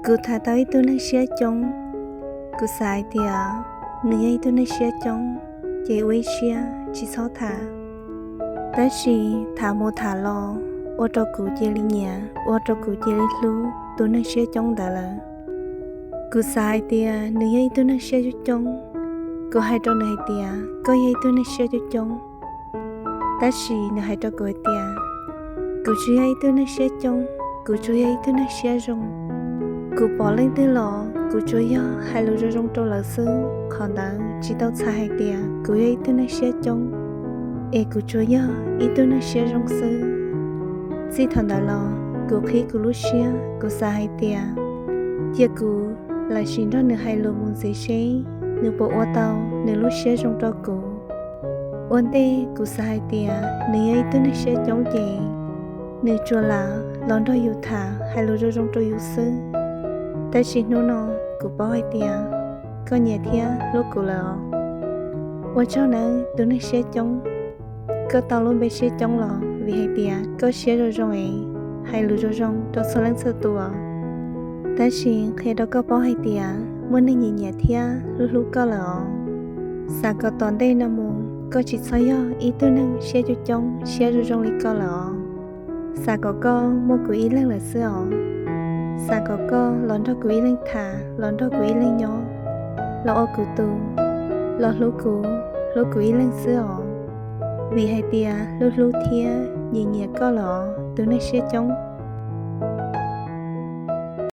Kuv tham tau ib tug neeg siab coob, kuv xav hais tias nws yog ib tug neeg siab coob, ces ua ib siab tsis txhob tham. Tab sis tham mus tham los, ua rau kuv cia li nyiam, ua rau kuv cia li hlub tus neeg siab coob ntawd lawm. Kuv xav hais tias nws yog ib tug neeg siab coob coob, kuv hais rau nws hais tias koj yog ib tug neeg siab coob coob. Tab sis nws hais rau kuv hais tias, kuv tsuas yog ib tug neeg siab coob, kuv tsuas yog ib tug neeg siab zoo. Kuv pom leej twg los kuv tsuas yog hais lus zoo zoo rau lawv xwb, qhov ntawd tsis tau txhais hais tias kuv yog ib tug neeg siab coob, es kuv tsuas yog ib tug neeg siab zoo xwb. Txij thaum ntawd los kuv qhib kuv lub siab, kuv xav hais tias cia kuv lam sim nrog nws hais lus mus ntxiv seb nws puas ua tau nws lub siab zoo rau kuv. Ua ntej kuv xav hais tias nws yog ib tug neeg siab coob ces nws tsuas lam los nrog yus tham hais lus zoo zoo rau yus xwb. Tab sis hnub no kuv paub hais tias koj nyiam thiab hlub kuv lawm os. Ua tsaug nawb tus neeg siab coob, koj tau lub npe siab coob los vim hais tias koj siab zoo zoo es hais lus zoo zoo rau txhua leej txhua tus. Tab sis qhia rau koj paub hais tias muaj neeg nyiam nyiam thiab hlub hlub koj lawm os. Xav kom tom ntej no mus koj tsis txhob yog ib tug neeg siab coob coob siab zoo zoo li koj lawm os. Xav kom koj muaj kuv ib leeg lawm xwb os. Xav kom koj los nrog kuv ib leeg tham, los nrog kuv ib leeg nyob, los ua kuv tus, los hlub kuv, hlub kuv ib leeg xwb os. Vim hais tias hlub hlub thiab nyiam nyiam koj lawm os tus neeg siab coob.